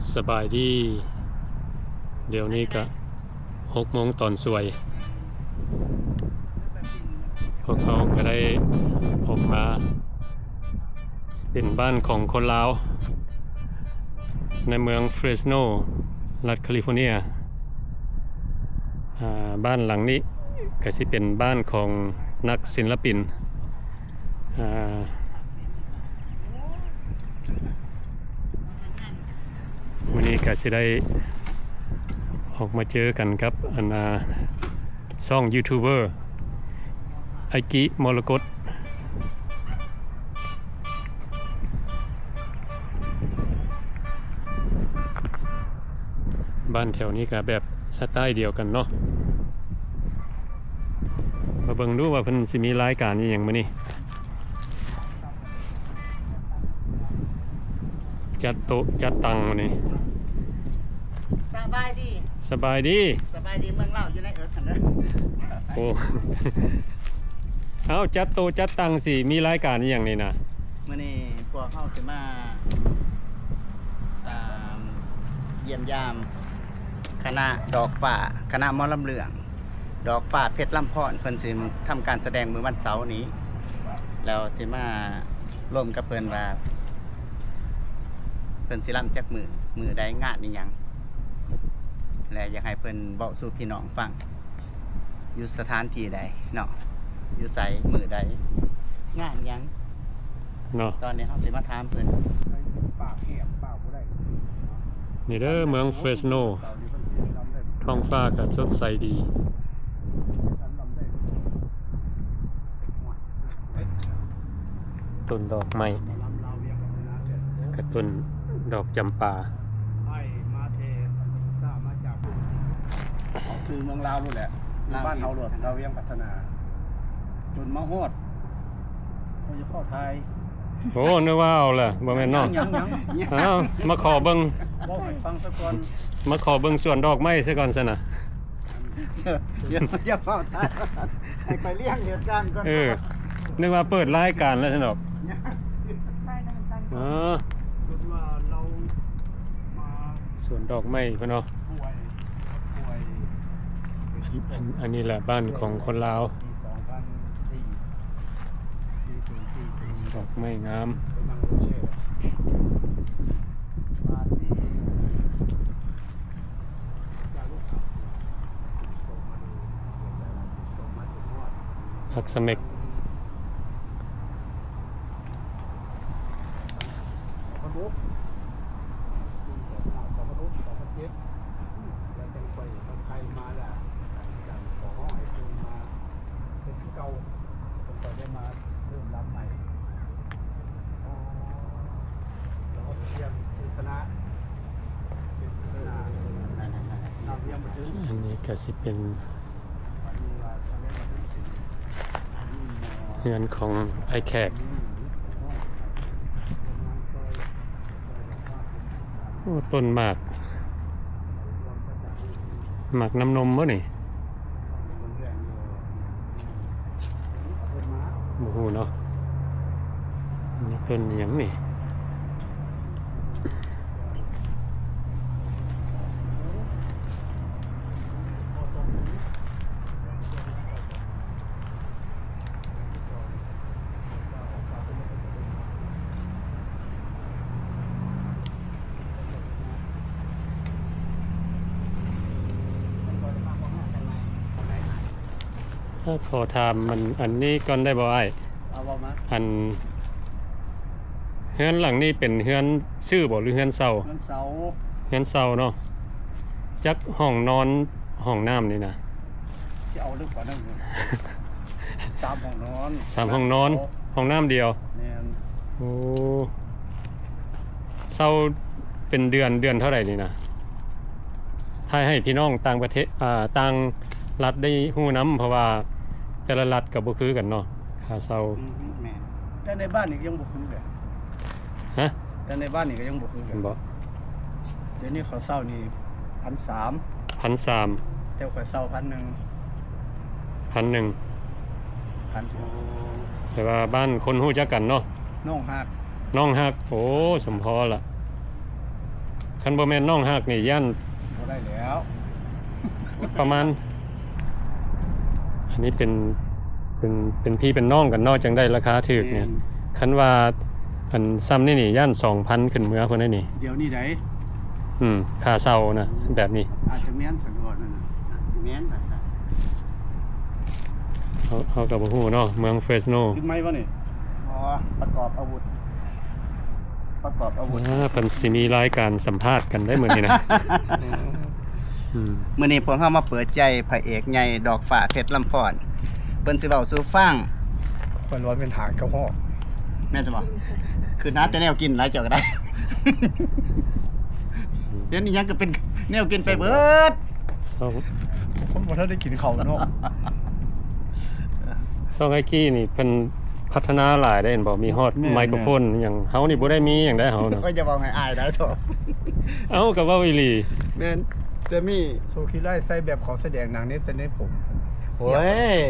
ສະບາຍດີ. ດຽວນີ້ກະຫົກໂມງຕອນສວຍ ພວກເຮົາກະໄດ້ອອກມາ ເປັນບ້ານຂອງຄົນລາວ ໃນເມືອງເຟຣສໂນ ລັດຄາລີຟໍເນຍ. ອາ ບ້ານຫຼັງນີ້ກະຊິເປັນບ້ານຂອງນັກສິນລະປິນ. ອາ ມື້ນີ້ກະຊິໄດ້ອອກມາເຈີກັນກັບ ອັນ ອາ ຊ່ອງຢູທູບເບີ ອາກິ ມໍລະກົດ. ບ້ານແຖວນີ້ກະແບບສະໄຕດຽວກັນເນາະ. ມາເບິ່ງດູວ່າເພິ່ນຊິມີລາຍການອີ່ຫຍັງມື້ນີ້. ຈັດໂຕະຈັດຕັ່ງມື້ນີ້. ສະບາຍດີ ສະບາຍດີ ສະບາຍດີເມືອງລາວຢູ່ໃນເອິກຫັ້ນເດີ. ໂອ້ ເອົ້າ ຈັດໂຕະຈັດຕັ່ງຊິມີລາຍການອີ່ຫຍັງນີ້ນະ? ມື້ນີ້ພວກເຮົາຊິມາ ອ່າ ຢ້ຽມຢາມຄະນະດອກຟ້າ ຄະນະໝໍລຳເລື່ອງ ດອກຟ້າເພັດລຳພອນ ເພິ່ນຊິທຳການສະແດງມື້ວັນເສົານີ້ ແລ້ວຊິມາລົມກັບເພິ່ນວ່າ ເພິ່ນຊິລຳຈັກມື້ ມື້ໃດ ງານອີ່ຫຍັງ ແລະ ຢາກໃຫ້ເພິ່ນເວົ້າສູ່ພີ່ນ້ອງຟັງ ຢູ່ສະຖານທີ່ໃດເນາະ ຢູ່ໃສ ມື້ໃດ ງານຫຍັງເນາະ. ຕອນນີ້ເຮົາຊິມາຖາມເພິ່ນ. ນີ້ເດີ ເມືອງເຟຣສໂນ ທ້ອງຟ້າກະສົດໃສດີ. ຕົ້ນດອກໄມ້ ກະຕົ້ນດອກຈຳປາ. ເອົາຊື່ເມືອງລາວໂລດແຫຼະ ຊື່ບ້ານເຮົາໂລດ ລາວວຽງພັດທະນາ ຈົນມາຮອດ ໂອ້ຍ ຢ່າຟ້າວຖ່າຍ. ໂອ້ ນຶກວ່າເອົາລະ ບໍ່ແມ່ນເນາະ. ຍັງໆໆ ເອົ້າ ມາຂໍເບິ່ງ ເວົ້າໃຫ້ຟັງຊະກ່ອນ ມາຂໍເບິ່ງສວນດອກໄມ້ຊະກ່ອນຊັ້ນນະ. ຢ່າ ຢ່າຟ້າວຖ່າຍ ໃຫ້ຂ້ອຍລ້ຽງເຫດການກ່ອນ. ເອີ ນຶກວ່າເປີດລາຍການແລ້ວຊັ້ນດອກ. ເອີ ສວນດອກໄມ້ເພິ່ນເນາະ. ອັນ ອັນນີ້ແຫຼະບ້ານຂອງຄົນລາວ. ດອກໄມ້ງາມ ຜັກສະເໝັກ. ອັນນີ້ກະຊິເປັນ ເຮືອນຂອງອ້າຍແຂກ. ໂອ້ ຕົ້ນໝາກ ໝາກນ້ຳນົມບໍ່ນີ້? ບໍ່ຮູ້ເນາະ. ນີ້ຕົ້ນຫຍັງນີ້? ຂໍຖາມ ອັນ ອັນນີ້ກ່ອນໄດ້ບໍ່ອ້າຍ? ເອົາ ເວົ້າມາ. ອັນ ເຮືອນຫຼັງນີ້ເປັນເຮືອນຊື້ບໍ່ ຫຼືເຮືອນເຊົ່າ? ເຮືອນເຊົ່າ. ເຮືອນເຊົ່າເນາະ. ຈັກຫ້ອງນອນ ຫ້ອງນ້ຳນີ້ນະ? ຊິເອົາເລິກກວ່ານັ້ນ. ສາມຫ້ອງນອນ ສາມຫ້ອງນອນ ຫ້ອງນ້ຳດຽວ. ແມ່ນ. ໂອ້ ເຊົ່າເປັນເດືອນ ເດືອນເທົ່າໃດນີ້ນະ? ຖ້າໃຫ້ພີ່ນ້ອງຕ່າງປະເທດ ອ່າ ຕ່າງລັດໄດ້ຮູ້ນຳ ເພາະວ່າແຕ່ລະລັດກໍບໍ່ຄືກັນເນາະ ຄ່າເຊົ່າ. ອືມ ແມ່ນ. ແຕ່ໃນບ້ານນີ້ກໍຍັງບໍ່ຄືກັນ. ຮະ? ແຕ່ໃນບ້ານນີ້ກໍຍັງບໍ່ຄືກັນ. ບໍ່. ດຽວນີ້ເຂົາເຊົ່ານີ້ພັນສາມ. ພັນສາມ. ແຕ່ຂ້ອຍເຊົ່າພັນໜຶ່ງ. ພັນໜຶ່ງ. ພັນ. ແຕ່ວ່າບ້ານຄົນຮູ້ຈັກກັນເນາະ. ນ້ອງຮັກ. ນ້ອງຮັກ. ໂອ້ ສົມພໍລະ. ຄັນບໍ່ແມ່ນນ້ອງຮັກນີ້ຢ້ານບໍ່ໄດ້ແລ້ວ ປະມານ ອັນນີ້ເປັນ ເປັນ ເປັນພີ່ເປັນນ້ອງກັນເນາະ ຈັ່ງໄດ້ລາຄາຖືກນີ້. ແມ່ນ. ຄັນວ່າອັນຊ່ຳນີ້ນີ້ ຢ້ານສອງພັນຂຶ້ນເມືອພຸ້ນໄດ໋ນີ້. ດຽວນີ້ໃດ໋? ອືມ ຄ່າເຊົ່ານະ ແບບນີ້ ອາດຈະແມ່ນ ສະດອກນັ້ນນະ ອາດຊິແມ່ນວ່າຊັ້ນ. ເຮົາ ເຮົາກໍບໍ່ຮູ້ເນາະ ເມືອງເຟຣສໂນ. ຂຶ້ນໄມວະນີ້? ອໍ ປະກອບອາວຸດ ປະກອບອາວຸດ. ອ່າ ເພິ່ນຊິມີລາຍການສຳພາດກັນໄດ໋ມື້ນີ້ນະ. ອືມ ມື້ນີ້ພວກເຮົາມາເປີດໃຈພະເອກໃຫຍ່ດອກຟ້າເພັດລຳພອນ ເພິ່ນຊິເວົ້າສູ່ຟັງ. ເພິ່ນວ່າເປັນຫາງກະຮອກ ແມ່ນບໍ່? ຄືນຫາແຕ່ແນວກິນຫຼາຍເຈົ້າກໍໄດ້ ດຽວນີ້ຫຍັງກໍເປັນແນວກິນໄປເບິດ. ຄົນບໍ່ທັນໄດ້ກິນເຂົ້າເນາະ. ຊ່ອງອ້າຍກີ້ນີ້ເພິ່ນພັດທະນາຫຼາຍໄດ໋ ເຫັນບໍ່? ມີຮອດ ແມ່ນໆ ໄມໂຄຣໂຟນຫຍັງ ເຮົານີ້ບໍ່ໄດ້ມີຫຍັງໄດ໋ ເຮົານະ. ໂອ້ຍ ຢ່າເວົ້າໃຫ້ອາຍໄດ໋ໂທ້. ເອົ້າ ກໍເວົ້າອີ່ຫຼີ. ແມ່ນ ແຕ່ມີໂຊຄີໄລໃສ່ແບບເຂົາສະແດງໜັງເນ ແຕ່ໃນຜົມ. ໂອ້ຍ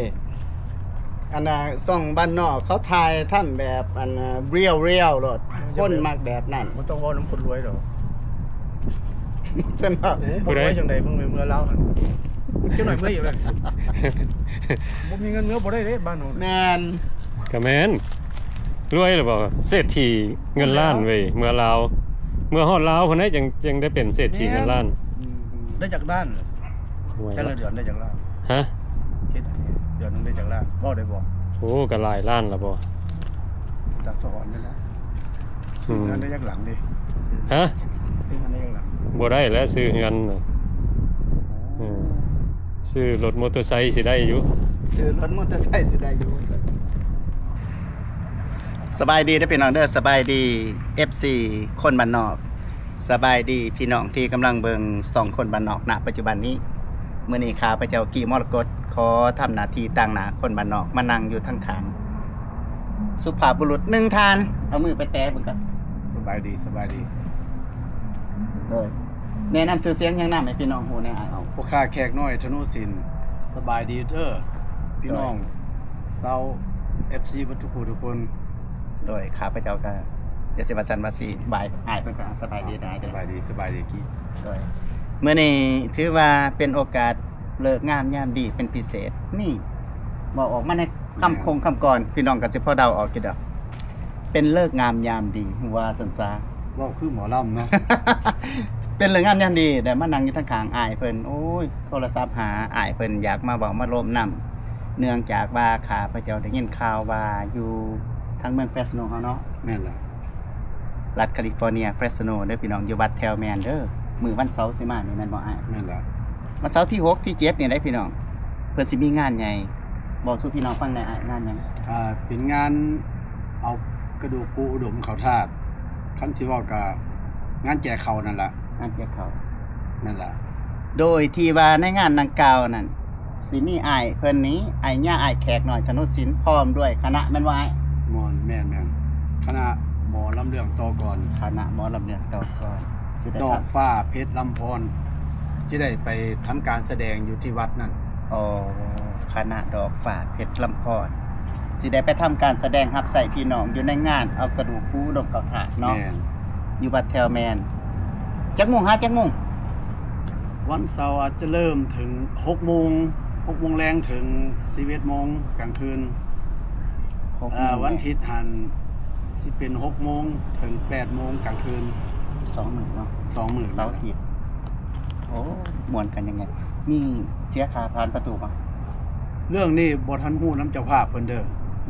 ອັນນ່າ ຊ່ອງບ້ານນອກເຂົາຖ່າຍທຳແບບ ອັນນ່າ ເຣຍວໆໂລດ ຄົນມັກແບບນັ້ນ. ບໍ່ຕ້ອງເວົ້ານຳຄົນລວຍດອກ. ເພິ່ນວ່າ ໂອ້ ບໍ່ລວຍຈັ່ງໃດ ເບິ່ງແມ່ເມືອລາວຫັ້ນ ຈັກໜ້ອຍເມືອອີກແລ້ວນີ້. ບໍ່ມີເງິນເມືອບໍ່ໄດ້ເດ້ບ້ານເຮົາ. ແມ່ນ ກະແມ່ນ ລວຍແລ້ວບໍ່? ເສດຖີເງິນລ້ານເວີຍ ເມືອລາວ ເມືອຮອດລາວພຸ້ນໃດ໋ ຈັ່ງ ຈັ່ງໄດ້ເປັນເສດຖີເງິນລ້ານ. ແມ່ນ ອືມ ໄດ້ຈັກລ້ານ? ໂອ້ຍ ແຕ່ລະເດືອນໄດ້ຈັກລ້ານ? ຮະ? ເຮັດເດືອນໜຶ່ງໄດ້ຈັກລ້ານ ເວົ້າໄດ້ບໍ່? ໂອ້ ກະຫຼາຍລ້ານລະບໍ່? ຈັກສະອອນນີ້ນະ. ອືມ ຊື້ເຮືອນໄດ້ຈັກຫຼັງເດ? ຮະ? ຊື້ເຮືອນໄດ້ຈັກຫຼັງ? ບໍ່ໄດ້ແລ້ວ ຊື້ເຮືອນນະ. ເອີ ຊື້ລົດມໍເຕີໄຊຊິໄດ້ຢູ່ ຊື້ລົດມໍເຕີໄຊຊິໄດ້ຢູ່. ສະບາຍດີເດີພີ່ນ້ອງເດີ ສະບາຍດີ ເອັຟຊີ ຄົນບ້ານນອກ ສະບາຍດີພີ່ນ້ອງທີ່ກຳລັງເບິ່ງຊ່ອງຄົນບ້ານນອກນະປັດຈຸບັນນີ້. ມື້ນີ້ຂ້າພະເຈົ້າ ກີ້ ມໍລະກົດ ຂໍທຳໜ້າທີ່ຕາງໜ້າຄົນບ້ານນອກ ມານັ່ງຢູ່ທາງຂ້າງ ສຸພາບບຸລຸດໜຶ່ງທ່ານ. ເອົາມືໄປແຕະເບິ່ງກ່ອນ. ສະບາຍດີ ສະບາຍດີ. ໂດຍ ແນະນຳຊື່ສຽງຫຍັງນຳໃຫ້ພີ່ນ້ອງຮູ້ແດ່ອ້າຍ. ເອົາ ພວກຂ້າແຂກນ້ອຍ ທະນຸສິນ. ສະບາຍດີເດີພີ່ນ້ອງ ໂດຍ ຊາວ ເອັຟຊີ ເບິດທຸກຜູ້ທຸກຄົນ. ໂດຍ ຂ້າພະເຈົ້າກໍຢ່າຊິວ່າຊັ້ນວ່າຊີ້ ບາຍ ອ້າຍເພິ່ນກໍສະບາຍດີຫຼາຍເດີ. ສະບາຍດີ ສະບາຍດີກີ້. ໂດຍ ມື້ນີ້ຖືວ່າເປັນໂອກາດເລີກງາມຍາມດີເປັນພິເສດນີ້ ເວົ້າອອກມາໃນຄຳຄົງຄຳກ່ອນ ພີ່ນ້ອງກໍຊິພໍເດົາອອກຢູ່ດອກ ເປັນເລີກງາມຍາມດີວ່າຊັ້ນຊະ. ເວົ້າຄືໝໍລຳເນາະ. ເປັນເລີກງາມຍາມດີໄດ້ມານັ່ງຢູ່ທາງຂ້າງອ້າຍເພິ່ນ. ໂອ້ຍ ໂທລະສັບຫາອ້າຍເພິ່ນ ຢາກມາເວົ້າມາລົມນຳ ເນື່ອງຈາກວ່າຂ້າພະເຈົ້າໄດ້ຍິນຂ່າວວ່າຢູ່ທາງເມືອງເຟຣສໂນເຮົາເນາະ. ແມ່ນແລ້ວ ລັດຄາລິຟໍເນຍ ເຟຣສໂນເດີພີ່ນ້ອງ ຢູ່ວັດແທວແມນເດີ. ມື້ວັນເສົາຊິມານີ້ແມ່ນບໍ່ອ້າຍ? ແມ່ນແລ້ວ ວັນເສົາທີຫົກທີເຈັດນີ້ແຫຼະພີ່ນ້ອງ ເພິ່ນຊິມີງານໃຫຍ່. ບອກສູ່ພີ່ນ້ອງຟັງແດ່ອ້າຍ ງານຫຍັງ? ອ່າ ເປັນງານເອົາກະດູກປູອຸດົມເຂົ້າທາດ ຄັນຊິເວົ້າກະງານແຈກເຂົ້ານັ້ນລະ. ງານແຈກເຂົ້າ ນັ້ນລະ. ໂດຍທີ່ວ່າໃນງານດັ່ງກ່າວນັ້ນ ຊິມີອ້າຍເພິ່ນນີ້ ອ້າຍຍາ ອ້າຍແຂກນ້ອຍ ທະນຸສິນ ພ້ອມດ້ວຍຄະນະແມ່ນບໍ່ອ້າຍ? ມ່ວນ ແມ່ນໆ ຄະນະໝໍລຳເລື່ອງຕໍ່ກ່ອນ ຄະນະໝໍລຳເລື່ອງຕໍ່ກ່ອນ ຊິໄດ້ ດອກຟ້າເພັດລຳພອນ ຊິໄດ້ໄປທຳການສະແດງຢູ່ທີ່ວັດນັ້ນ. ອໍ ຄະນະດອກຟ້າເພັດລຳພອນ ຊິໄດ້ໄປທຳການສະແດງຮັບໃຊ້ພີ່ນ້ອງຢູ່ໃນງານເອົາກະດູກປູອຸດົມເຂົ້າທາດເນາະ. ແມ່ນ ຢູ່ວັດແທວແມນ. ຈັກໂມງຫາຈັກໂມງ? ວັນເສົາອາດຈະເລີ່ມເຖິງຫົກໂມງ ຫົກໂມງແລງເຖິງສິບເອັດໂມງກາງຄືນ. ຫົກໂມງ ເອີ ແລງ ວັນທິດຫັ້ນຊິເປັນຫົກໂມງເຖິງແປດໂມງກາງຄືນ. ສອງມື້ເນາະ? ສອງມື້ ເສົາອາທິດ. ໂອ້ ມ່ວນກັນຍັງໄງ? ມີເສຍຄ່າຜ່ານປະຕູບໍ່? ເລື່ອງນີ້ບໍ່ທັນຮູ້ນຳເຈົ້າພາບເພິ່ນເດີ.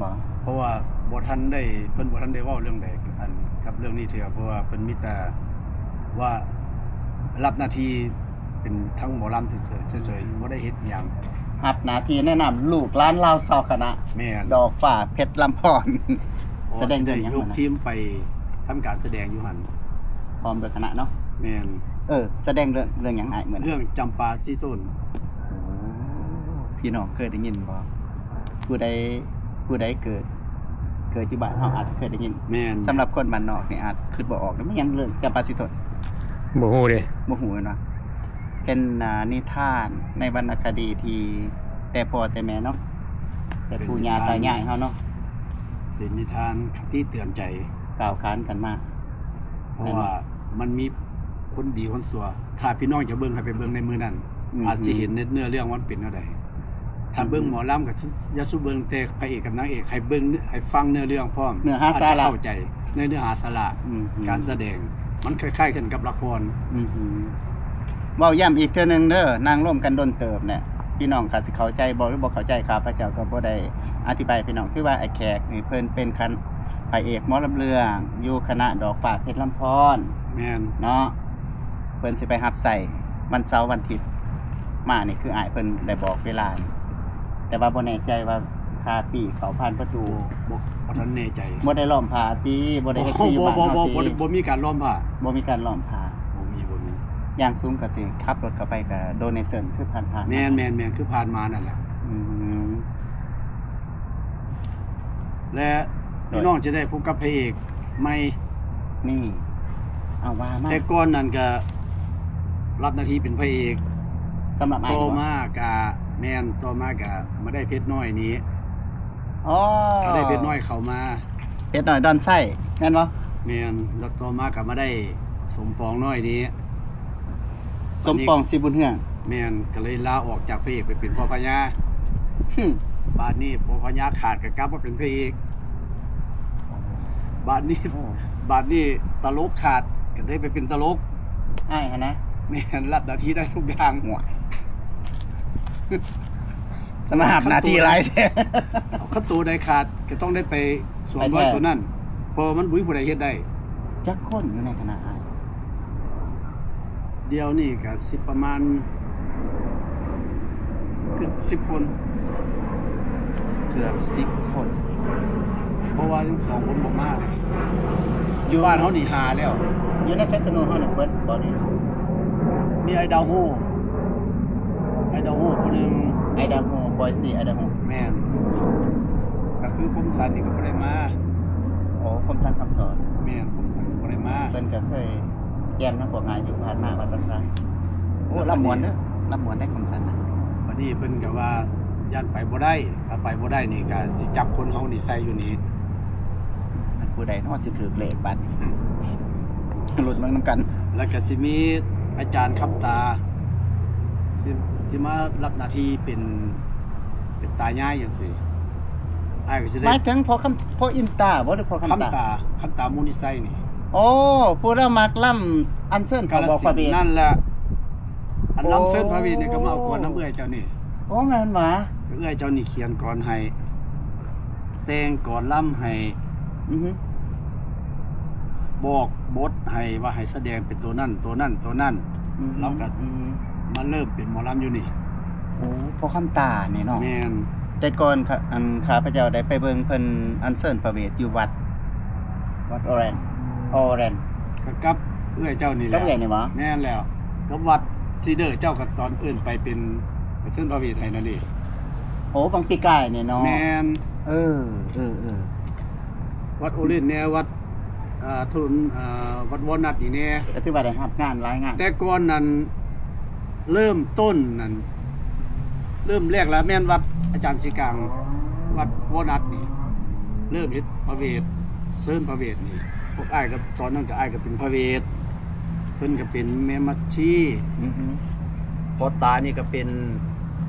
ບໍ່? ເພາະວ່າບໍ່ທັນໄດ້ ເພິ່ນບໍ່ທັນໄດ້ເວົ້າເລື່ອງໃດ ອັນ ກັບເລື່ອງນີ້ເທື່ອ ເພາະວ່າເພິ່ນມີແຕ່ວ່າຮັບໜ້າທີ່ເປັນທັງໝໍລຳເສີຍໆ ບໍ່ໄດ້ເຮັດອີ່ຫຍັງ. ຮັບໜ້າທີ່ແນະນຳລູກຫຼານລາວຊາວຄະນະ. ແມ່ນ ດອກຟ້າເພັດລຳພອນ. ສະແດງເລື່ອງຫຍັງ? ຍົກທີມໄປທຳການສະແດງຢູ່ຫັ້ນ ພ້ອມດ້ວຍຄະນະເນາະ. ແມ່ນ. ເອີ ສະແດງເລື່ອງ ເລື່ອງຫຍັງອ້າຍມື້ນັ້ນ? ເລື່ອງຈຳປາສີ່ຕົ້ນ. ໂອ້ ພີ່ນ້ອງເຄີຍໄດ້ຍິນບໍ່? ຜູ້ໃດ ຜູ້ໃດເກີດ ເກີດຢູ່ບ້ານເຮົາອາດຈະເຄີຍໄດ້ຍິນ. ແມ່ນ. ສຳລັບຄົນບ້ານນອກນີ້ອາດຄິດບໍ່ອອກ ແມ່ນຫຍັງເລື່ອງຈຳປາສີ່ຕົ້ນ? ບໍ່ຮູ້ເດ້. ບໍ່ຮູ້ແມ່ນບໍ່? ເປັນ ອ່າ ນິທານໃນວັນນະຄະດີທີ່ແຕ່ພໍ່ແຕ່ແມ່ເນາະ ແຕ່ປູ່ຍ່າຕາຍາຍເຮົາເນາະ. ເປັນນິທານຄະຕິເຕືອນໃຈ ກ່າວຂານກັນມາ. ເພາະວ່າມັນມີ ຄົນດີຄົນຊົ່ວ ຖ້າພີ່ນ້ອງຈະເບິ່ງ ໃຫ້ໄປເບິ່ງໃນມື້ນັ້ນ ອືມ ອາດຊິເຫັນໃນເນື້ອເລື່ອງວ່າມັນເປັນແນວໃດ. ຖ້າເບິ່ງ ອືມ ໝໍລຳກໍ ຢ່າສູ່ເບິ່ງແຕ່ພະເອກກັບນາງເອກ ໃຫ້ເບິ່ງ ໃຫ້ຟັງເນື້ອເລື່ອງພ້ອມ ເນື້ອຫາສາລະ ອາດຈະເຂົ້າໃຈໃນເນື້ອຫາສາລະ ອືມ ການສະແດງ ມັນຄ້າຍໆກັນກັບລະຄອນ. ອືມ ເວົ້າຢ້ຳອີກເທື່ອໜຶ່ງເດີ ນັ່ງລົມກັນດົນເຕີບແຫຼະ ພີ່ນ້ອງກໍຊິເຂົ້າໃຈບໍ່ ຫຼື ບໍ່ເຂົ້າໃຈ ຂ້າພະເຈົ້າກໍບໍ່ໄດ້ອະທິບາຍໃຫ້ພີ່ນ້ອງ. ຄືວ່າອ້າຍແຂກນີ້ເພິ່ນເປັນຄະນະ ພະເອກໝໍລຳເລື່ອງ ຢູ່ຄະນະດອກຟ້າເພັດລຳພອນ ແມ່ນ ເນາະ ເພິ່ນຊິໄປຮັບໃຊ້ວັນເສົາວັນທິດມານີ້ ຄືອ້າຍເພິ່ນໄດ້ບອກເວລາ ແຕ່ວ່າບໍ່ແນ່ໃຈວ່າຄາປີ້ເຂົ້າຜ່ານປະຕູ ບໍ່ ບໍ່ ບໍ່ທັນແນ່ໃຈ. ບໍ່ໄດ້ລ້ອມຜ້າຕິ ບໍ່ໄດ້ເຮັດຄືຢູ່ບ້ານເຮົາຕິ ບໍ່ ບໍ່ ບໍ່ ບໍ່ມີການລ້ອມຜ້າ ບໍ່ມີການລ້ອມຜ້າ ບໍ່ມີ ບໍ່ມີ. ຢ່າງສູງກໍຊິຂັບລົດເຂົ້າໄປກໍໂດເນເຊິນຄືຜ່ານໆ ແມ່ນໆໆ ຄືຜ່ານມານັ້ນແຫຼະ. ອືມ ແລະ ໂດຍ ພີ່ນ້ອງຈະໄດ້ພົບກັບພະເອກໃໝ່ ນີ້ ເອົາວ່າມາ ແຕ່ກ່ອນນັ້ນກະຮັບໜ້າທີ່ເປັນພະເອກ ສຳລັບອ້າຍ ຕໍ່ມາກະ ແມ່ນ ຕໍ່ມາກະມາໄດ້ເພັດນ້ອຍນີ້ ອໍ ມາໄດ້ເພັດນ້ອຍເຂົ້າມາ ເພັດນ້ອຍດອນໄຊ ແມ່ນບໍ່? ແມ່ນ ແລ້ວຕໍ່ມາກະມາໄດ້ສົມປອງນ້ອຍນີ້ ສົມປອງ ສີບຸນເຮືອງ ແມ່ນ ກໍເລີຍລາອອກຈາກພະເອກໄປເປັນພໍ່ພະຍາ. ຫຶ ບາດນີ້ພໍ່ພະຍາຂາດກໍກັບມາເປັນພະເອກ ບາດນີ້ ໂອ້ ບາດນີ້ຕະຫຼົກຂາດກໍໄດ້ໄປເປັນຕະຫຼົກ ອ້າຍຫັ້ນນະ ແມ່ນ ຮັບໜ້າທີ່ໄດ້ທຸກຢ່າງ. ໂອ້ຍ ສະມາຮັບໜ້າທີ່ຫຼາຍແທ້ ຄັນໂຕໃດຂາດກໍຕ້ອງໄດ້ໄປສວມຮອຍໂຕນັ້ນ ເພາະວ່າມັນບໍ່ມີຜູ້ໃດເຮັດໄດ້. ຈັກຄົນຢູ່ໃນຄະນະອ້າຍ? ດຽວນີ້ກະຊິປະມານເກືອບສິບຄົນ ເກືອບສິບຄົນ ເພາະວ່າຍັງສອງຄົນບໍ່ມາເດ. ຢູ່ບ້ານເຮົານີ້ຫ້າແລ້ວ ຢູ່ໃນເຟສໂນເຮົານີ້ເບິດບໍ່ນີ້? ມີອ້າຍດາວໂຮ ອ້າຍດາວໂຮຜູ້ໜຶ່ງ ອ້າຍດາວໂຮ ບອຍຊີ ອ້າຍດາວໂຮ ແມ່ນ ກໍຄືຄົມສັນນີ້ກໍບໍ່ໄດ້ມາ. ໂອ້ ຄົມສັນຄຳສອນ ແມ່ນ ຄົມສັນກໍບໍ່ໄດ້ມາ ເພິ່ນກໍເຄີຍ ແຈ່ມນຳພວກອ້າຍຢູ່ຜ່ານມາວ່າຊັ້ນຊະ. ໂອ້ ລຳມ່ວນເດີ ລຳມ່ວນໄດ໋ ຄົມສັນນະ. ບັດນີ້ເພິ່ນກໍວ່າຢ້ານໄປບໍ່ໄດ້ ຖ້າໄປບໍ່ໄດ້ນີ້ກໍຊິຈັບຄົນເຮົານີ້ໃສ່ຢູ່ນີ້. ແມ່ນຜູ້ໃດເນາະຊິຖືກເລກບັດນີ້ ລຸ້ນເບິ່ງນຳກັນ. ແລ້ວກໍຊິມີອາຈານຄຳຕາ ຊິ ຊິມາຮັບໜ້າທີ່ເປັນ ເປັນຕາຍາຍຈັ່ງຊີ້ ອ້າຍກໍຊິໄດ້ ໝາຍເຖິງພໍ່ຄຳ ພໍ່ອິນຕາບໍ່ ຫຼື ພໍ່ຄຳຕາ? ຄຳຕາ ຄຳຕາ ມູນນິໄຊນີ້. ໂອ້ ຜູ້ລາວມັກລຳອັນເຊີນພະ ກາລະສິນ ພະເວດ ນັ້ນແຫຼະ. ອັນ ໂອ້ ລຳເຊີນພະເວດນີ້ກໍມາເອົາກ່ອນນຳເອື້ອຍເຈົ້ານີ້. ໂອ້ ແມ່ນຫວາ? ເອື້ອຍເຈົ້ານີ້ຂຽນກ່ອນໃຫ້ ແຕ່ງກ່ອນລຳໃຫ້ ອືຮຶ ບອກບົດໃຫ້ວ່າໃຫ້ສະແດງເປັນໂຕນັ້ນ ໂຕນັ້ນ ໂຕນັ້ນ ອືຮຶ ລາວກໍ ອືຮຶ ມາເລີ່ມເປັນໝໍລຳຢູ່ນີ້. ໂອ້ ພໍ່ຄຳຕານີ້ເນາະ. ແມ່ນ. ແຕ່ກ່ອນ ຂ້າ ອັນ ຂ້າພະເຈົ້າໄດ້ໄປເບິ່ງເພິ່ນອັນເຊີນພະເວດຢູ່ວັດ ວັດອໍແລນ ອໍແລນ ກໍກັບເອື້ອຍເຈົ້ານີ້ແຫຼະ. ກັບເອື້ອຍນີ້ບໍ? ແມ່ນແລ້ວ ກັບວັດຊີເດີ ເຈົ້າກໍຕອນເອີ້ນໄປເປັນ ໄປເຊີນພະເວດໃຫ້ນັ້ນເດ. ໂອ້ ບາງປີກາຍນີ້ເນາະ. ແມ່ນ. ເອີ ເອີ ເອີ ວັດໂອເລນແດ່ ວັດ ເອີ ຖະໜົນ ເອີ ວັດວອນນັດນີ້ແດ່ ກໍຖືວ່າໄດ້ຮັບງານຫຼາຍງານ. ແຕ່ກ່ອນນັ້ນ ເລີ່ມຕົ້ນນັ້ນ ເລີ່ມແລກລະແມ່ນວັດອາຈານສີກາງ ວັດວອນນັດນີ້ ເລີ່ມເຮັດພະເວດ ເຊີນພະເວດນີ້. ພວກອ້າຍກໍ ຕອນນັ້ນກໍ ອ້າຍກໍເປັນພະເວດ ເພິ່ນກໍເປັນແມ່ມາທີ ອືຮຶ ພໍ່ຕານີ້ກໍເປັນ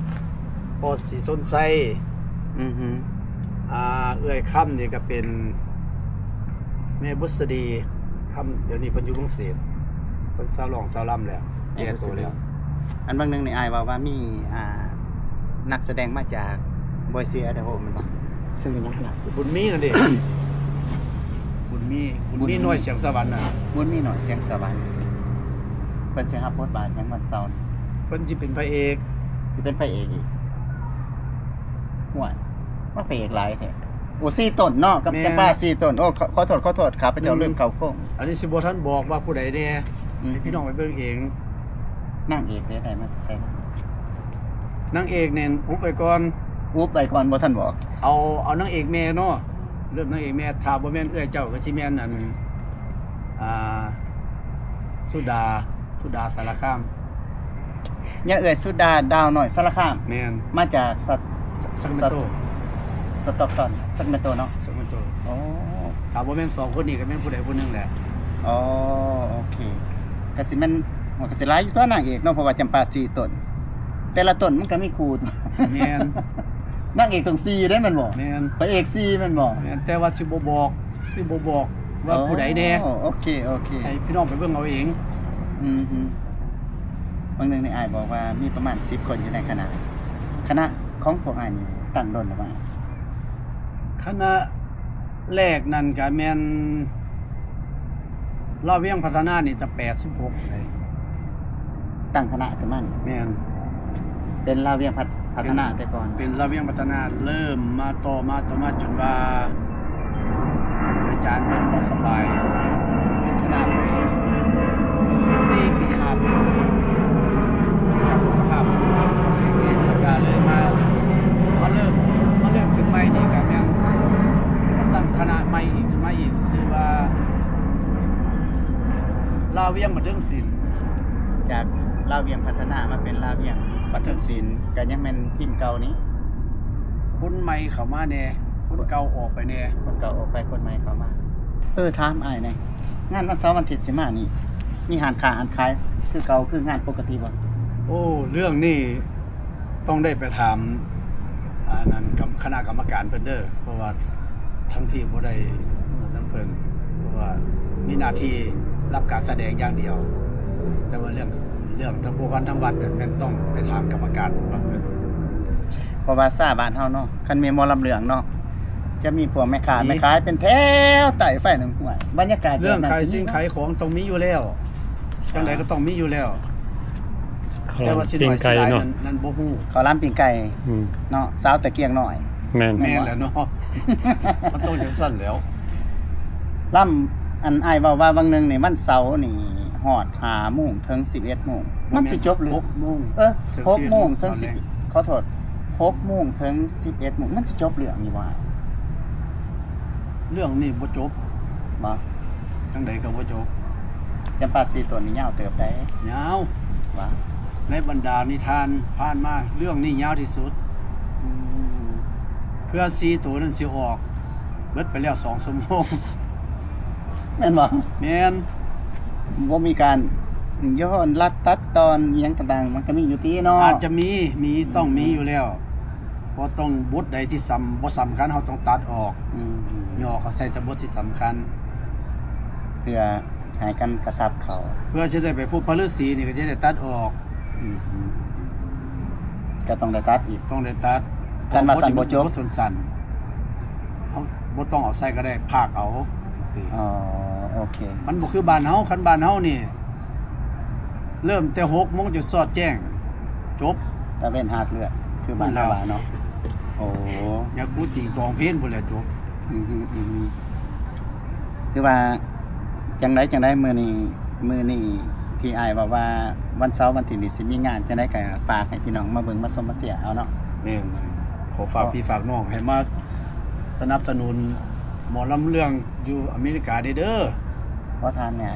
ພໍ່ສີຊົນໄຊ ອືຮຶ ອ່າ ເອື້ອຍຄຳນີ້ກໍເປັນແມ່ບຸດສະດີຄຳ ດຽວນີ້ເພິ່ນຢູ່ເມືອງເສດ ເພິ່ນຊາວຮ້ອງຊາວລຳແລ້ວ ແກ່ໂຕແລ້ວ. ອັນບາງໜຶ່ງນີ້ ອ້າຍເວົ້າວ່າມີ ອ່າ ນັກສະແດງມາຈາກ ບອຍຊີ ໄອດາໂຮ ແມ່ນບໍ່? ຊື່ຫຍັງນະ? ບຸນມີນັ້ນເດ ບຸນມີ ບຸນມີ ບຸນມີ ໜ່ວຍສຽງສະຫວັນນະ ບຸນມີ ໜ່ວຍສຽງສະຫວັນ. ເພິ່ນຊິຮັບບົດບາດຫຍັງວັນເສົາ? ເພິ່ນຊິເປັນພະເອກ. ຊິເປັນພະເອກອີກ? ຫ້ວຍ ວ່າພະເອກຫຼາຍແທ້. ໂອ້ ສີ່ຕົນເນາະ ກັບ ແມ່ນ ຈຳປາສີ່ຕົນ. ໂອ້ ຂໍ ຂໍໂທດ ຂໍໂທດ ຂ້າພະເຈົ້າ ອືມ ລືມເຂົ້າໂຄງ. ອັນນີ້ຊິບໍ່ທັນບອກວ່າຜູ້ໃດແດ່ ອືມ ໃຫ້ພີ່ນ້ອງໄປເບິ່ງເອງ. ນາງເອກເດ ໄດ້ມາແຕ່ໃສ? ນາງເອກນີ້ອຸບໄວ້ກ່ອນ ອຸບໄວ້ກ່ອນ ບໍ່ທັນບອກ. ເອົາ ເອົານາງເອກແມ່ເນາະ ເລີ່ມນາງເອກແມ່. ຖ້າບໍ່ແມ່ນເອື້ອຍເຈົ້າ ກໍຊິແມ່ນ ອັນ ອ່າ ສຸດາ ສຸດາສາລະຄາມ. ຍາເອື້ອຍສຸດາ ດາວນ້ອຍສາລະຄາມ. ແມ່ນ. ມາຈາກສະ ສະ ສາກຣາເມນໂຕ ສະ ສະຕອກຕັນ ສາກຣາເມນໂຕເນາະ. ສາກຣາເມນໂຕ. ໂອ້ ຖ້າບໍ່ແມ່ນສອງຄົນນີ້ກໍແມ່ນຜູ້ໃດຜູ້ໜຶ່ງແຫຼະ. ອໍ ໂອເຄ. ກໍຊິແມ່ນ ມັນກໍຊິຫຼາຍຢູ່ຕົວະນາງເອກເນາະ ເພາະວ່າຈຳປາສີ່ຕົ້ນ ແຕ່ລະຕົ້ນມັນກໍມີຄູ່. ແມ່ນ ນາງເອກຕ້ອງສີ່ເດ້ແມ່ນບໍ່? ແມ່ນ ພະເອກສີ່ແມ່ນບໍ່? ແມ່ນ ແຕ່ວ່າຊິບໍ່ບອກ ຊິບໍ່ບອກວ່າຜູ້ໃດແດ່. ອໍ ໂອເຄ ໂອເຄ ໃຫ້ພີ່ນ້ອງໄປເບິ່ງເອົາເອງ. ອືມ ບາງໜຶ່ງນີ້ອ້າຍບອກວ່າມີປະມານສິບຄົນຢູ່ໃນຄະນະ. ຄະນະຂອງພວກອ້າຍນີ້ຕັ້ງດົນແລ້ວບໍ່? ຄະນະແລກນັ້ນກະແມ່ນ ລາວວຽງພັດທະນານີ້ຈະແປດສິບຫົກໃດ໋ ຕັ້ງຄະນະຂຶ້ນມານີ້. ແມ່ນ ເປັນລາວວຽງພັດ ພັດທະນາແຕ່ກ່ອນ ເປັນລາວວຽງພັດທະນາ ເລີ່ມມາຕໍ່ມາ ຕໍ່ມາຈົນວ່າອາຈານເພິ່ນບໍ່ສະບາຍ ຢຸດຄະນະໄປສີ່ປີຫ້າປີ ຈາກສຸຂະພາບບໍ່ແຂງແຮງ ແລ້ວກະເລີຍມາ ມາເລີ່ມ ມາເລີ່ມຂຶ້ນໃໝ່ນີ້ກະແມ່ນ ມາຕັ້ງຄະນະໃໝ່ອີກ ຂຶ້ນມາອີກ ຊື່ວ່າ ລາວວຽງບັນເທີງສິນ. ຈາກລາວວຽງພັດທະນາມາເປັນລາວວຽງບັນເທີງສິນ ກໍຍັງແມ່ນທີມເກົ່ານີ້ ຄົນໃໝ່ເຂົ້າມາແດ່ ຄົນເກົ່າອອກໄປແດ່ ຄົນເກົ່າອອກໄປ ຄົນໃໝ່ເຂົ້າມາ. ເອີ ຖາມອ້າຍແດ່ ງານວັນເສົາວັນອາທິດຊິມານີ້ ມີຮ້ານຄ້າຮ້ານຂາຍຄືເກົ່າ ຄືງານປົກກະຕິບໍ່? ໂອ້ ເລື່ອງນີ້ ຕ້ອງໄດ້ໄປຖາມ ອັນນັ້ນ ກຳ ຄະນະກຳມະການເພິ່ນເດີ ເພາະວ່າທາງພີ້ບໍ່ໄດ້ຮູ້ນຳເພິ່ນ ເພາະວ່າມີໜ້າທີ່ຮັບການສະແດງຢ່າງດຽວ ແຕ່ວ່າເລື່ອງ ເລື່ອງທາງພົວພັນທາງວັດນັ້ນ ແມ່ນຕ້ອງໄດ້ຖາມກຳມະການຂອງເພິ່ນ ເພາະວ່າຊາວບ້ານເຮົາເນາະ ຄັນມີໝໍລຳເລື່ອງເນາະ ຈະມີພວກແມ່ຄ້າ ມີ ແມ່ຂາຍເປັນແຖວໃຕ້ໄຟໜອງຫ້ວຍ ບັນຍາກາດ ເລື່ອງຂາຍສິ່ງຂາຍຂອງຕ້ອງມີຢູ່ແລ້ວ ຈັ່ງໃດກໍຕ້ອງມີຢູ່ແລ້ວ ເຂົ້າຫຼາມ ແຕ່ວ່າຊິໜ້ອຍຊິຫຼາຍນັ້ນ ນັ້ນບໍ່ຮູ້ ເຂົ້າຫຼາມປີ້ງໄກ່ ອືມ ເນາະ ສາວຕະກຽງນ້ອຍ ແມ່ນ ແມ່ນແຫຼະເນາະ ມັນຕ້ອງຈັ່ງຊັ້ນແຫຼ້ວ ລຳ ອັນອ້າຍເວົ້າວ່າວັງໜຶ່ງນີ້ ວັນເສົານີ້ຮອດຫ້າໂມງເຖິງສິບເອັດໂມງ ມັນຊິຈົບເລື່ອງ ຫົກໂມງ ເອີ ຫົກໂມງເຖິງສິບ ຂໍໂທດ ຫົກໂມງເຖິງສິບເອັດໂມງ ມັນຊິຈົບເລື່ອງຢູ່ບໍ່? ເລື່ອງນີ້ບໍ່ຈົບ ບໍ່ ຈັ່ງໃດກໍບໍ່ຈົບ ຈຳປາສີ່ຕົ້ນນີ້ຍາວເຕີບໃດ໋ ຍາວ ວ່າ ໃນບັນດານິທານຜ່ານມາ ເລື່ອງນີ້ຍາວທີ່ສຸດ ອືມ ເພື່ອສີ່ໂຕນັ້ນຊິອອກ ເບິດໄປແລ້ວສອງຊົ່ວໂມງ ແມ່ນບໍ່? ແມ່ນ ບໍ່ມີການຍ້ອນລັດຕັດຕອນອີ່ຫຍັງຕ່າງໆ ມັນກໍມີຢູ່ຕິເນາະ ອາດຈະມີ ມີ ອືມ ຕ້ອງມີຢູ່ແລ້ວ ເພາະຕ້ອງ ບົດໃດທີ່ສຳ ບໍ່ສຳຄັນ ເຮົາຕ້ອງຕັດອອກ ອືມ ຍໍ້ເຂົາໃສ່ແຕ່ບົດທີ່ສຳຄັນ ເພື່ອໃຫ້ການກະຊັບເຂົ້າ ເພື່ອຊິໄດ້ໄປພົບພະລືສີນີ້ ກໍຈະໄດ້ຕັດອອກ ອືມ ກໍຕ້ອງໄດ້ຕັດອີກ ຕ້ອງໄດ້ຕັດ ຄັນວ່າສັ້ນບໍ່ຈົບ ບົດສັ້ນໆ ເຮົາບໍ່ຕ້ອງເອົາໃສ່ກໍໄດ້ ພາກເອົາ ອໍ ໂອເຄ ມັນບໍ່ຄືບ້ານເຮົາ ຄັນບ້ານເຮົານີ້ ເລີ່ມແຕ່ຫົກໂມງຈົນຊອດແຈ້ງ ຈົບ ຕາເວັນຮາກເລືອດ ຄືບ້ານເຮົາວ່າເນາະ ໂອ້ ຍາຄູຕີກອງເພນພຸ້ນແຫຼະຈົບ ອືມ ອືມ ຖືວ່າ ຈັ່ງໃດຈັ່ງໃດ ມື້ນີ້ ມື້ນີ້ທີ່ອ້າຍເວົ້າວ່າ ວັນເສົາວັນອາທິດນີ້ຊິມີງານ ຈັ່ງໃດກໍຝາກໃຫ້ພີ່ນ້ອງມາເບິ່ງມາຊົມມາເຊຍເອົາເນາະ ແມ່ນ ຂໍຝາກພີ່ຝາກນ້ອງໃຫ້ມາສະໜັບສະໜູນໝໍລຳເລື່ອງຢູ່ອາເມລິກາແດ່ເດີ ຂໍຖາມແດ່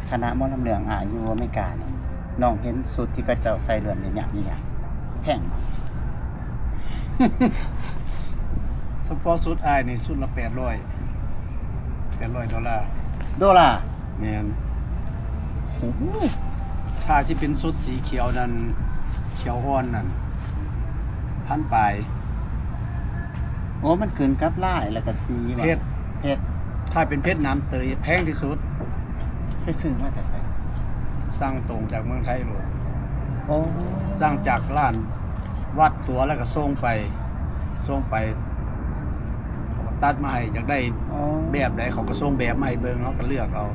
ຄະນະໝໍລຳເລື່ອງ ອາ ຢູ່ອາເມລິການີ້ ນ້ອງເຫັນຊຸດທີ່ເຂົາເຈົ້າໃສ່ເຫຼື້ອມຍາບໆ ແພງບໍ່? ສະເພາະຊຸດອ້າຍນີ້ ຊຸດລະແປດຮ້ອຍ ແປດຮ້ອຍໂດລາ ໂດລາ ແມ່ນ ໂອ້ໂຫ ຖ້າຊິເປັນຊຸດສີຂຽວນັ້ນ ຂຽວອ່ອນນັ້ນ ພັນປາຍ ໂອ້ ມັນຂຶ້ນກັບລາຍ ແລ້ວກໍສີຫວາ? ເພັດ ເພັດ ຖ້າເປັນເພັດໜາມເຕີຍແພງທີ່ສຸດ. ໄປຊື້ມາແຕ່ໃສ? ສັ່ງຕົງຈາກເມືອງໄທໂລດ. ໂອ້ ສັ່ງຈາກຮ້ານວັດຕົວ ແລ້ວກໍສົ່ງໄປ ສົ່ງໄປ ເຂົາກໍຕັດມາໃຫ້ ຢາກໄດ້ ອໍ ແບບໃດ ເຂົາກໍສົ່ງແບບມາໃຫ້ເບິ່ງ ເຮົາກໍເລືອກເອົາ.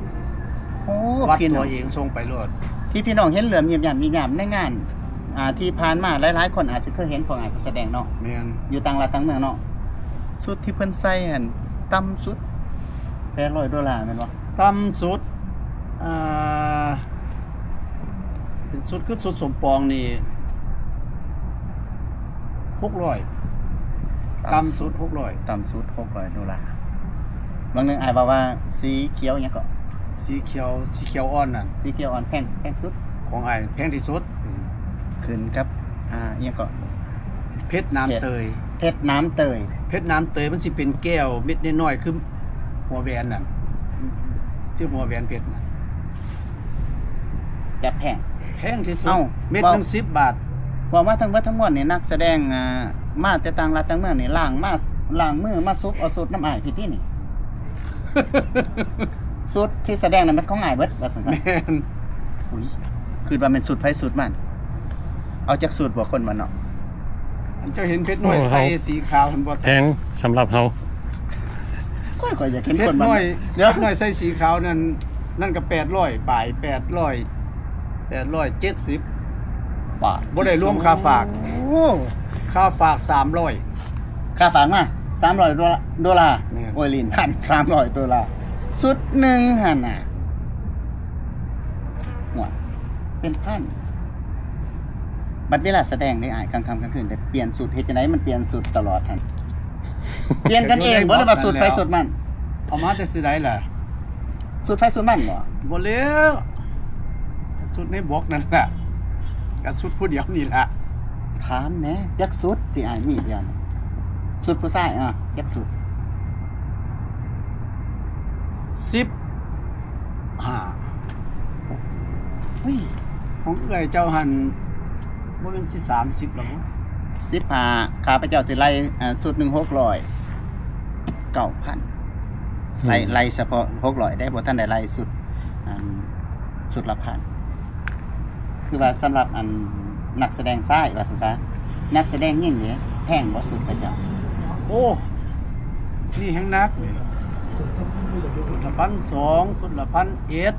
ໂອ້ ວັດຕົວເອງສົ່ງໄປໂລດ. ທີ່ພີ່ນ້ອງເຫັນເຫຼື້ອມຍິບຢາບຍິບຢາບໃນງານ ອ່າ ທີ່ຜ່ານມາຫຼາຍໆຄົນອາດຈະເຄີຍເຫັນພວກອ້າຍໄປສະແດງເນາະ. ແມ່ນ. ຢູ່ຕ່າງລັດຕ່າງເມືອງເນາະ. ຊຸດທີ່ເພິ່ນໃສ່ຫັ້ນ ຕ່ຳສຸດແປດຮ້ອຍໂດລາແມ່ນບໍ່? ຕ່ຳສຸດ ອ່າ ເປັນຊຸດ ຄືຊຸດສົມປອງນີ້ ຫົກຮ້ອຍ ຕ່ຳສຸດ ຕ່ຳສຸດຫົກຮ້ອຍ ຕ່ຳສຸດຫົກຮ້ອຍໂດລາ. ບາງໜຶ່ງອ້າຍເວົ້າວ່າສີຂຽວຫຍັງເກາະ? ສີຂຽວ ສີຂຽວອ່ອນນັ້ນ ສີຂຽວອ່ອນແພງ ແພງສຸດ. ຂອງອ້າຍແພງທີ່ສຸດ. ອືມ ຂຶ້ນກັບ ອ່າ ອີ່ຫຍັງເກາະ? ເພັດໜາມເຕີຍ ເພັດໜາມເຕີຍ ເພັດໜາມເຕີຍ ມັນຊິເປັນແກ້ວເມັດນ້ອຍໆ ຄືຫົວແຫວນນັ້ນ ອືມ ຄືຫົວແຫວນເພັດນະ. ແບບແພງ ແພງທີ່ສຸດ ເອົ້າ ເມັດໜຶ່ງສິບບາດ. ເວົ້າມາທັງເບິດທັງມວນນີ້ ນັກສະແດງ ອ່າ ມາແຕ່ຕ່າງລັດຕ່າງເມືອງນີ້ ລ້າງມາ ລ້າງມືມາສຸບເອົາຊຸດນຳອ້າຍພີ້ຕິນີ້. ຊຸດທີ່ສະແດງນັ້ນແມ່ນຂອງອ້າຍເບິດວ່າຊັ້ນຊະ. ແມ່ນ. ອຸ້ຍ ຄິດວ່າແມ່ນຊຸດໃຜຊຸດມັນ. ເອົາຈັກຊຸດບໍ່ຄົນບ້ານນອກ? ອັນເຈົ້າເຫັນເພັດນ້ອຍ ໂອ້ ໃສ່ສີຂາວຫັ້ນບໍ່? ແພງສຳລັບເຮົາ. ຂ້ອຍ ຂ້ອຍຢາກເຫັນຄົນບ້ານ ເພັດນ້ອຍ ເອີ ເພັດນ້ອຍໃສ່ສີຂາວນັ້ນ ນັ້ນກໍແປດຮ້ອຍປາຍ ແປດຮ້ອຍ ແປດຮ້ອຍເຈັດສິບບາດ ບໍ່ໄດ້ລວມຄ່າຝາກ. ໂອ້ ຄ່າຝາກສາມຮ້ອຍ ຄ່າຝາກມາສາມຮ້ອຍໂດລາ ໂດລາ. ແມ່ນ. ໂອ້ຍ ຫຼິ້ນພັນ ສາມຮ້ອຍໂດລາ ຊຸດໜຶ່ງຫັ້ນນະ. ໂອ້ຍ ເປັນພັນ. ບັດເວລາສະແດງເດ້ອ້າຍ ກາງຄ່ຳກາງຄືນໄດ້ປ່ຽນຊຸດ ເຮັດຈັ່ງໃດມັນປ່ຽນຊຸດຕະຫຼອດຫັ້ນ? ປ່ຽນກັນເອງບໍ່ ຫຼືວ່າຊຸດໃຜຊຸດມັນ? ເອົາມາແຕ່ຊິໃດລະ? ຊຸດໃຜຊຸດມັນບໍ່? ບໍ່ແລ້ວ ຊຸດໃນບົກນັ້ນລະ ກະຊຸດຜູ້ດຽວນີ້ລະ. ຖາມແດ່ ຈັກຊຸດທີ່ອ້າຍມີດຽວນີ້? ຊຸດຜູ້ຊາຍ ອາ ຈັກຊຸດ? ສິບຫ້າ. ອຸ້ຍ ຂອງເອື້ອຍເຈົ້າຫັ້ນ ບໍ່ແມ່ນຊິສາມສິບແລ້ວບໍ? ສິບຫ້າ ຂ້າພະເຈົ້າຊິໄລ່ ເອີ ຊຸດໜຶ່ງຫົກຮ້ອຍ ເກົ້າພັນ. ອືມ ໄລ່ ໄລ່ສະເພາະຫົກຮ້ອຍເດ້ ບໍ່ທັນໄດ້ໄລ່ຊຸດ ອັນ ຊຸດລະພັນ. ຄືວ່າສຳລັບອັນນັກສະແດງຊາຍວ່າຊັ້ນຊະ ນັກສະແດງຍິງເດ ແພງບໍ່ຊຸດຂະເຈົ້າ? ໂອ້ ນີ້ແຮງໜັກ ຊຸດລະພັນສອງ ຊຸດລະພັນເອັດ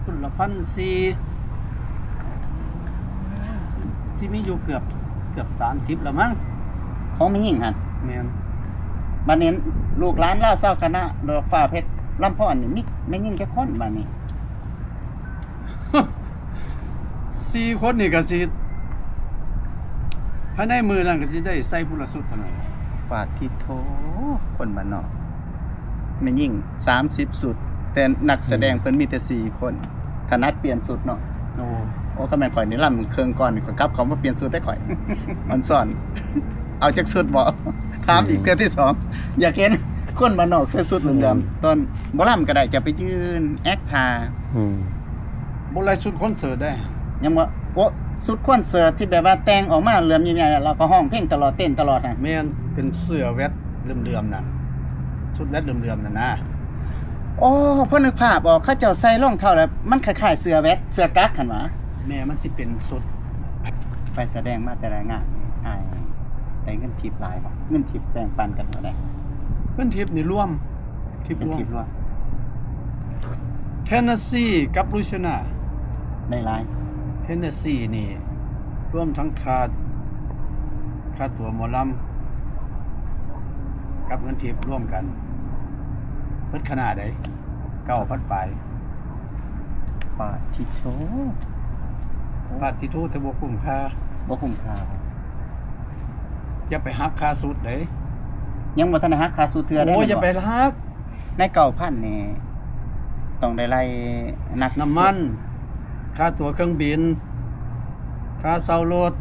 ຊຸດລະພັນສີ່ ຊິມີຢູ່ເກືອບ ເກືອບສາມສິບລະມັ້ງ ຂອງແມ່ຍິງຫັ້ນ. ແມ່ນ. ບັດນີ້ລູກຫຼານລາວຊາວຄະນະດອກຟ້າເພັດລຳພອນນີ້ ມີແມ່ຍິງຈັກຄົນບັດນີ້? ສີ່ຄົນນີ້ກໍຊິ ພາຍໃນມື້ນັ້ນກໍຊິໄດ້ໃສ່ພຸ້ນລະຊຸດເທົ່ານັ້ນ. ປາດທິໂທ ຄົນບ້ານນອກ ແມ່ຍິງສາມສິບຊຸດ ແຕ່ນັກສະແດງ ອືມ ເພິ່ນມີແຕ່ສີ່ຄົນ ຖະໜັດປ່ຽນຊຸດເນາະ. ໂອ້ ໂອ້ ຄັນແມ່ນຂ້ອຍນີ້ລຳເຄິ່ງກ່ອນນີ້ ຂ້ອຍກັບເຂົ້າມາປ່ຽນຊຸດໄດ້ຂ້ອຍ ອອນຊອນ ເອົາຈັກຊຸດບໍ່? ຖາມອີກເທື່ອທີສອງ ຢາກເຫັນຄົນບ້ານນອກໃສ່ຊຸດເຫຼືອມໆ ອືມ ຕອນບໍ່ລຳກໍໄດ້ ຈະໄປຢືນແອັກທ່າ ອືມ ບໍ່ໄດ້ຊຸດຄອນເສີດເດ້. ຍັງບໍ່ ໂອ້ ຊຸດຄອນເສີດທີ່ແບບວ່າແຕ່ງອອກມາເຫຼື້ອມໃຫຍ່ໆ ແລ້ວກໍຮ້ອງເພງຕະຫຼອດ ເຕັ້ນຕະຫຼອດຫັ້ນ. ແມ່ນ ເປັນເສື້ອແວັດເຫຼື້ອມໆນັ້ນ ຊຸດແວັດເຫຼື້ອມໆນັ້ນນະ. ໂອ້ ພໍນຶກພາບອອກ ເຂົາເຈົ້າໃສ່ລອງເທົ້າແລ້ວ ມັນຄ້າຍໆເສື້ອແວັດ ເສື້ອກັກຫັ້ນຫວາ. ແມ່ນ ມັນຊິເປັນຊຸດ. ໄປສະແດງມາແຕ່ລະງານ ອ້າຍໄດ້ເງິນທິບຫຼາຍບໍ່? ເງິນທິບແບ່ງປັນກັນເທົ່າໃດ? ເງິນທິບນີ້ລວມ ທິບລວມ ເປັນທິບລວມ. ເທນເນສຊີກັບລຸຍຊີຍານາ ໄດ້ຫຼາຍ. ເທນເນສຊີນີ້ລວມທັງຄ່າ ຄ່າຕົ໋ວໝໍລຳ ກັບເງິນທິບລວມກັນ ເບິດຄະນະໃດ ເກົ້າພັນປາຍ. ປາດທິໂທ ປາດທິໂທ ແຕ່ບໍ່ຄຸ້ມຄ່າ ບໍ່ຄຸ້ມຄ່າ. ຢ່າໄປຫັກຄ່າຊຸດເດ້ ຍັງບໍ່ທັນໄດ້ຫັກຄ່າຊຸດເທື່ອເດ້. ໂອ້ຍ ແມ່ນບໍ່? ຢ່າໄປຫັກ. ໃນເກົ້າພັນນີ້ ຕ້ອງໄດ້ໄລ່ນັກ ນ້ຳມັນ ຄ່າຕົ໋ວເຄື່ອງບິນ ຄ່າເຊົ່າລົດ.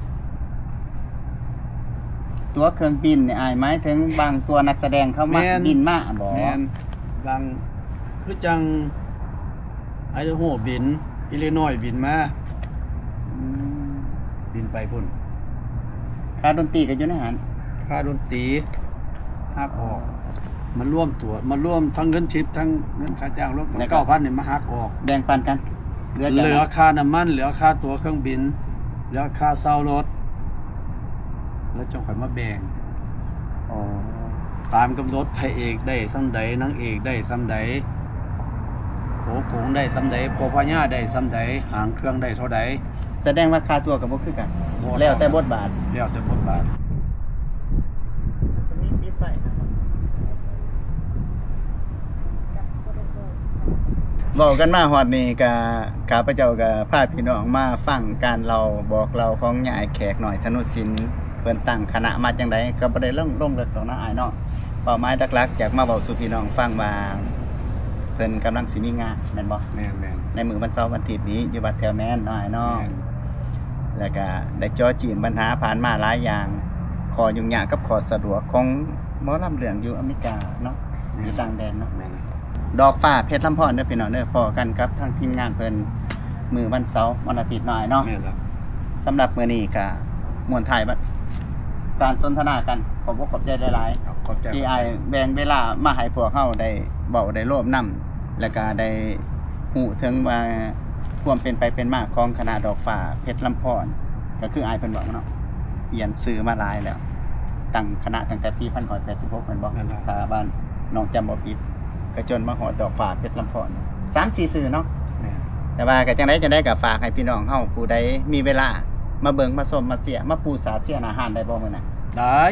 ຕົ໋ວເຄື່ອງບິນນີ້ ອ້າຍໝາຍເຖິງບາງຕົ໋ວນັກສະແດງເຂົາມາ ແມ່ນ ບິນມາບໍ? ແມ່ນ ບາງ ຄືຈັ່ງ ໄອເດໂຮບິນ ອີລິນອຍບິນມາ. ອືມ ບິນໄປພຸ້ນ. ຄ່າດົນຕີກໍຢູ່ໃນຫັ້ນ. ຄ່າດົນຕີຫັກອອກ ມາລວມຕົວ ມາລວມທັງເງິນທິບ ທັງເງິນຄ່າຈ້າງ ລວມເກົ້າພັນນີ້ມາຫັກອອກ ແບ່ງປັນກັນ ເຫຼືອ ເຫຼືອຄ່ານ້ຳມັນ ເຫຼືອຄ່າຕົ໋ວເຄື່ອງບິນ ເຫຼືອຄ່າເຊົ່າລົດ ແລ້ວຈັ່ງຄ່ອຍມາແບ່ງ. ອໍ ຕາມກຳນົດ ພະເອກໄດ້ສ່ຳໃດ ນາງເອກໄດ້ສ່ຳໃດ ໂຕໂກງໄດ້ສ່ຳໃດ ພໍ່ພະຍາໄດ້ສ່ຳໃດ ຫາງເຄື່ອງໄດ້ເທົ່າໃດ. ສະແດງວ່າຄ່າຕົ໋ວກໍບໍ່ຄືກັນ. ບໍ່ ແລ້ວແຕ່ບົດບາດ. ແລ້ວແຕ່ບົດບາດ. ເວົ້າກັນມາຮອດນີ້ກະ ຂ້າພະເຈົ້າກະພາພີ່ນ້ອງມາຟັງການເລົ່າບອກເລົ່າຂອງຍາຍແຂກນ້ອຍ ທະນຸສິນ. ເພິ່ນຕັ້ງຄະນະມາຈັ່ງໃດ ກໍບໍ່ໄດ້ລົງ ລົງເລິກດອກເນາະອ້າຍເນາະ. ເປົ້າໝາຍຫຼັກໆ ຢາກມາເວົ້າສູ່ພີ່ນ້ອງຟັງວ່າ ເພິ່ນກຳລັງຊິມີງານແມ່ນບໍ່? ແມ່ນໆ. ໃນມື້ວັນເສົາວັນອາທິດນີ້ ຢູ່ວັດແຖວແມ່ນເນາະອ້າຍເນາະ. ແມ່ນ. ແລ້ວກະໄດ້ເຈາະຈີ້ມບັນຫາຜ່ານມາຫຼາຍຢ່າງ ຂໍ້ຫຍຸ້ງຍາກກັບຂໍ້ສະດວກຂອງໝໍລຳເລື່ອງຢູ່ອາເມລິກາເນາະ. ແມ່ນ. ຢູ່ຕ່າງແດນເນາະ. ແມ່ນ. ດອກຟ້າເພັດລຳພອນເດີພີ່ນ້ອງເດີ ພໍ້ກັນກັບທາງທີມງານເພິ່ນ ມື້ວັນເສົາ ວັນອາທິດເນາະອ້າຍເນາະ. ແມ່ນແລ້ວ. ສຳລັບມື້ນີ້ກະມ້ວນທ້າຍການສົນທະນາກັນ. ຂອບອົກຂອບໃຈຫຼາຍໆ ຂອບໃຈ ທີ່ອ້າຍແບ່ງເວລາມາໃຫ້ພວກເຮົາໄດ້ເວົ້າໄດ້ໂລມນຳ ແລະກະໄດ້ຮູ້ເຖິງວ່າຄວາມເປັນໄປເປັນມາຂອງຄະນະດອກຟ້າເພັດລຳພອນ ກະຄືອ້າຍເພິ່ນເວົ້າເນາະ ປ່ຽນຊື່ມາຫຼາຍແລ້ວ ຕັ້ງຄະນະຕັ້ງແຕ່ປີພັນເກົ້າຮ້ອຍແປດສິບຫົກແມ່ນບໍ່? ແມ່ນແລ້ວ. ຖ້າວ່ານ້ອງຈຳບໍ່ຜິດ ກະຈົນມາຮອດດອກຟ້າເພັດລຳພອນ ສາມສີ່ຊື່ເນາະ. ແມ່ນ. ແຕ່ວ່າກະຈັ່ງໃດຈັ່ງໃດກະຝາກໃຫ້ພີ່ນ້ອງເຮົາ ຜູ້ໃດມີເວລາມາເບິ່ງມາຊົມມາເຊຍ ມາປູສາດເຊຍໜ້າຮ້ານໄດ້ບໍ່ມື້ນັ້ນ? ໄດ້.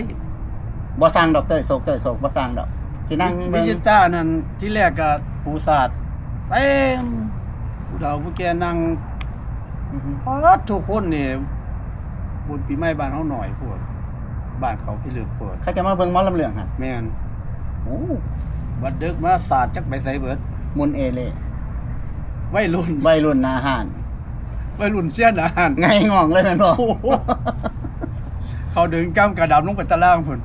ບໍ່ສັ່ງດອກ ເຕີຍໂສກ ເຕີຍໂສກ ບໍ່ສັ່ງດອກ ຊິນັ່ງເບິ່ງ. ວິຈິຕານັ້ນ ທີແລກກະປູສາດເຕັມ ຜູ້ເຖົ້າຜູ້ແກ່ນັ່ງ ອືຮຶ ປາດ ທຸກຄົນນີ້ ບຸນປີໃໝ່ບ້ານເຮົາໜ້ອຍໂພດ ບ້ານເຂົາພິລຶກໂພດ ເຂົາຈະມາເບິ່ງໝໍລຳເລື່ອງຫັ້ນ. ແມ່ນ. ໂອ້ ບັດເດິກມາສາດຈັກໄປໃສເບິດ ໝຸນເອເລ ໄວລຸ້ນ ໄວລຸ້ນໜ້າຮ້ານ ໄວລຸ້ນເຊຍໜ້າຮ້ານ ໄຫງ່ງອງເລີຍແມ່ນບໍ່? ໂອ້ໂຫ ເຂົາດຶງກຳກະດຳລົງໄປຕາລ່າງພຸ້ນ.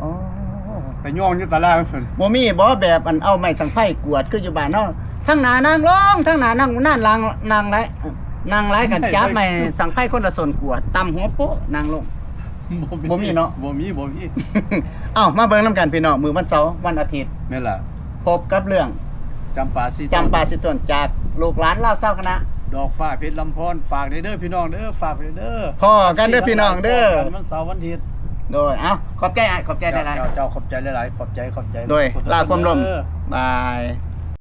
ອໍ ໄປຍ່ອງຢູ່ຕາລ່າງພຸ້ນ. ບໍ່ມີບໍ່ແບບອັນເອົາໄມ້ສັງໄພກວດຄືຢູ່ບ້ານເຮົາ ທາງໜ້ານັ່ງລົງ ທາງໜ້ານັ່ງ ນັ້ນລາງ ນັ່ງຫຼາຍ ນັ່ງຫຼາຍກັນຈັບໄມ້ສັງໄພຄົນລະສົ້ນກວດ ຕຳຫົວໂປະ ນັ່ງລົງ. ບໍ່ມີ ບໍ່ມີເນາະ ບໍ່ມີ ບໍ່ມີ. ເອົ້າ ມາເບິ່ງນຳກັນພີ່ນ້ອງ ມື້ວັນເສົາ ວັນອາທິດ ແມ່ນລະ ພົບກັບເລື່ອງ ຈຳປາສີຕົ້ນ ຈຳປາສີຕົ້ນ ຈາກລູກຫຼານລາວຊາວຄະນະ ດອກຟ້າເພັດລຳພອນ. ຝາກແດ່ເດີພີ່ນ້ອງເດີ ຝາກແດ່ເດີ ພໍ້ກັນເດີພີ່ນ້ອງເດີ ພໍ້ກັນວັນເສົາວັນອາທິດ. ໂດຍ ເອົ້າ ຂອບໃຈອ້າຍ ຂອບໃຈຫຼາຍໆ ເຈົ້າ ເຈົ້າ ຂອບໃຈຫຼາຍໆ ຂອບໃຈ ຂອບໃຈ. ໂດຍ ລາຄວາມລົມ ບາຍ.